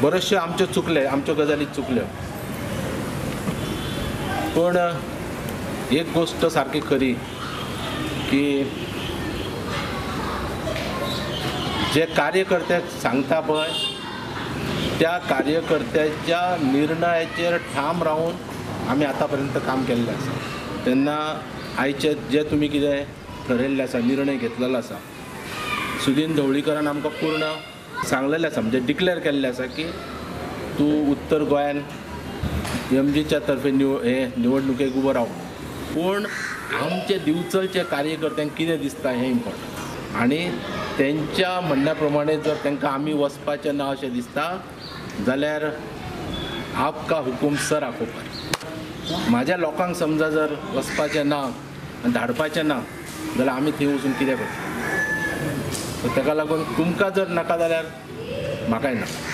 बऱ्योचश्यो आमच्यो चुकले, आमच्यो गजाली चुकल्यो, पूण एक गोश्ट सारकी खरी की जे कार्यकर्ते सांगता पळय त्या कार्यकर्त्याच्या निर्णयाचेर ठाम रावन आमी आतां पर्यंत काम केल्लें आसा. तेन्ना आयचे जे तुमी कितें ठरयल्लें आसा, निर्णय घेतलेलो आसा, सुदीन ढवळीकरान आमकां पूर्ण सांगलेलें आसा, म्हणजे डिक्लेर केल्लें आसा की तूं उत्तर गोंयान एमजीच्या तर्फे हे निवडणुकेक उबो राव. पूण आमचे दिवचलचे कार्यकर्त्यांक कितें दिसता हें इम्पॉर्टंट, आनी तेंच्या म्हणण्या प्रमाणे जर तांकां आमी वचपाचें ना अशें दिसता जाल्यार आपका हुकूम सर आंखो पर. म्हाज्या लोकांक समजा जर वचपाचें ना आनी धाडपाचें ना जाल्यार आमी थंय वचून कितें करतले? सो ताका लागून तुमकां जर नाका जाल्यार म्हाकाय नाका.